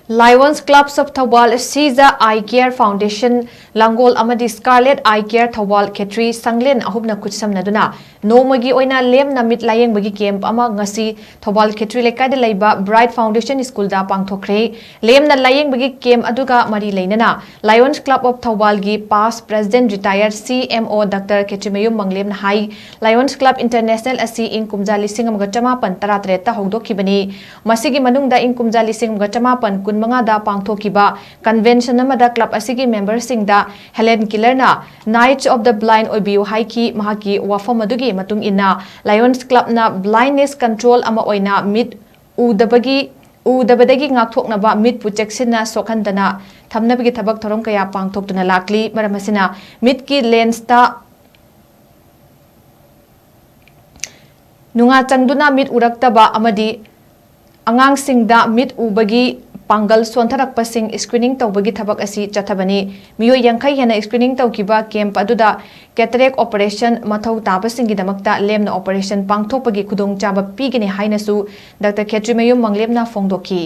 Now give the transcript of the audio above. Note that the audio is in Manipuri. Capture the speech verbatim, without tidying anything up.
Lions Clubs of Thoubal, Siza Eye Care Foundation, ꯂꯥꯡꯒꯣꯜ ꯑꯃꯗꯤ Scarlet Eye Care ꯊꯧꯕꯥꯜ ꯈꯦꯇ꯭ꯔꯤ ꯁꯪꯂꯦꯟ ꯑꯍꯨꯝꯅ ꯈꯨꯠꯁꯝꯅꯗꯨꯅ ꯅꯣꯡꯃꯒꯤ ꯑꯣꯏꯅ ꯂꯦꯝꯅ ꯃꯤꯠ ꯂꯥꯌꯦꯡꯕꯒꯤ ꯀꯦꯝꯞ ꯑꯃ ꯉꯁꯤ ꯊꯧꯕꯥꯜ ꯈꯦꯇ꯭ꯔꯤ ꯂꯩꯀꯥꯏꯗ ꯂꯩꯕ Bright Foundation Schoolꯗ ꯄꯥꯡꯊꯣꯛꯈ꯭ꯔꯦ꯫ ꯂꯦꯝꯅ ꯂꯥꯌꯦꯡꯕꯒꯤ ꯀꯦꯝꯞ ꯑꯗꯨꯒ ꯃꯔꯤ ꯂꯩꯅꯅ Lions Club of ꯊꯧꯕꯥꯜꯒꯤ past president retired C M O Doctor Khetrimayum ꯃꯪꯂꯦꯝꯅ high, Lions Club International ꯑꯁꯤ ꯏꯪ ꯀꯨꯝꯖꯥ ꯂꯤꯁꯤꯡ ꯑꯃꯒ ꯆꯃꯥꯄꯟ ꯇꯔꯥꯇꯔꯦꯠꯇ ꯍꯧꯗꯣꯛꯈꯤꯕꯅꯤ꯫ ꯃꯁꯤꯒꯤ ꯃꯅꯨꯡꯗ ꯏꯪ ꯀꯨꯝꯖꯥ ꯂꯤꯁꯤꯡ ꯑꯃꯒ ꯆꯃꯥꯄꯟ ꯀꯨꯟꯃꯉꯥꯗ ꯄꯥꯡꯊꯣꯛꯈꯤꯕ convention ꯑꯃꯗ club ꯑꯁꯤꯒꯤ memberꯁꯤꯡꯗ Helen Kellerꯅ Knights of the Blind ꯑꯣꯏꯕꯤꯌꯨ ꯍꯥꯏꯈꯤ꯫ ꯃꯍꯥꯛꯀꯤ ꯋꯥꯐꯝ ꯑꯗꯨꯒꯤ ꯃꯇꯨꯡ ꯏꯟꯅ Lions Clubꯅ blindness control ꯑꯃ ꯑꯣꯏꯅ ꯃꯤꯠ ꯎꯗꯕꯒꯤ, ꯎꯗꯕꯗꯒꯤ ꯉꯥꯛꯊꯣꯛꯅꯕ ꯃꯤꯠꯄꯨ ꯆꯦꯛꯁꯤꯟꯅ ꯁꯣꯛꯍꯟꯗꯅ ꯊꯝꯅꯕꯒꯤ ꯊꯕꯛ ꯊꯧꯔꯝ ꯀꯌꯥ ꯄꯥꯡꯊꯣꯛꯇꯨꯅ ꯂꯥꯛꯂꯤ꯫ ꯃꯔꯝ ꯑꯁꯤꯅ ꯃꯤꯠꯀꯤ lensꯇ ꯅꯨꯡꯉꯥ ꯆꯪꯗꯨꯅ ꯃꯤꯠ ꯎꯔꯛꯇꯕ ꯑꯃꯗꯤ ꯑꯉꯥꯡꯁꯤꯡꯗ ꯃꯤꯠ ꯎꯕꯒꯤ ꯄꯥꯡꯒꯜ ꯁꯣꯟꯊꯔꯛꯄꯁꯤꯡ screening ꯇꯧꯕꯒꯤ ꯊꯕꯛ ꯑꯁꯤ ꯆꯠꯊꯕꯅꯤ꯫ ꯃꯤꯑꯣꯏ ꯌꯥꯡꯈꯩ ꯍꯦꯟꯅ screening ꯇꯧꯈꯤꯕ ꯀꯦꯝꯞ ꯑꯗꯨꯗ cataract operation ꯃꯊꯧ ꯇꯥꯕꯁꯤꯡꯒꯤꯗꯃꯛꯇ ꯂꯦꯝꯅ operation ꯄꯥꯡꯊꯣꯛꯄꯒꯤ ꯈꯨꯗꯣꯡꯆꯥꯕ ꯄꯤꯒꯅꯤ ꯍꯥꯏꯅꯁꯨ ꯗꯥꯛꯇꯔ ꯈꯦꯇ꯭ꯔꯤꯃꯌꯨꯝ ꯃꯪꯂꯦꯝꯅ ꯐꯣꯡꯗꯣꯛꯈꯤ꯫